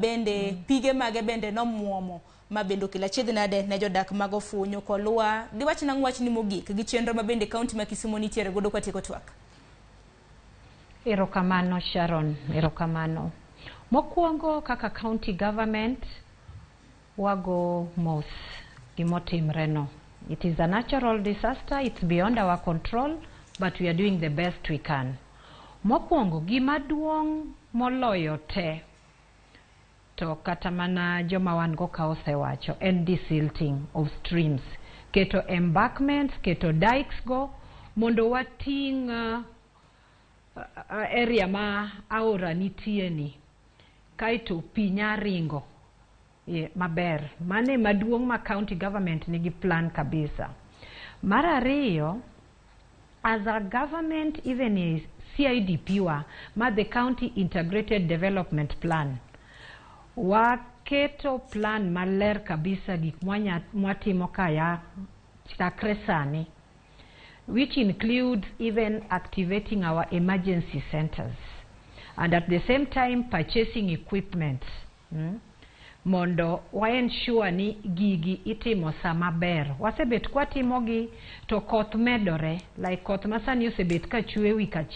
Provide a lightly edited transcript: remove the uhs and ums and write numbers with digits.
Bende pige mage bende nomuomo ma bende okelo achiedh nade ne jodak mag Ofunyu Kolwa. Diwach nang'o wachni mogik gi chenro ma bende kaunti ma Kisumu nitiere godo kwatieko twak? Erokamano Sharon, erokamano. Mokwongo, kaka county government, wago mos gimotimre no. It is a natural disaster, it's beyond our control, but we are doing the best we can. Mokwongo, gima duong' moloyo te, to kata mana joma wan go ka osewacho, en desilting of streams. Keto embankments, keto dikes go, mondo wating' area ma aora nitie ni, kaeto pi nya ringo maber. Mano ema duong' ma county government nigi plan kabisa. Mar ariyo, as a government, even e CIDP wa, ma the County Integrated Development Plan, waketo plan maler kabisa gik mwatimo kaya chakre sani, which includes even activating our emergency centers and at the same time purchasing equipment mondo wa ensure ni gigi itimo sama ber. Wasebet kwatimogi to koth medore, like koth masani osebet ka chwe wik achiel.